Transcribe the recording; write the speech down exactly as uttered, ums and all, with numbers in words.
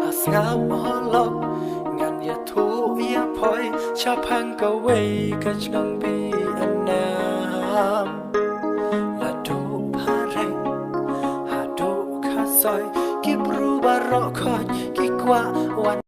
Asngap holok ngan ïathuh ïaphoi shaphang kawei ka jingbam. La duh phareng haduh khasoi, ki bru baroh khoit ki kwah wan.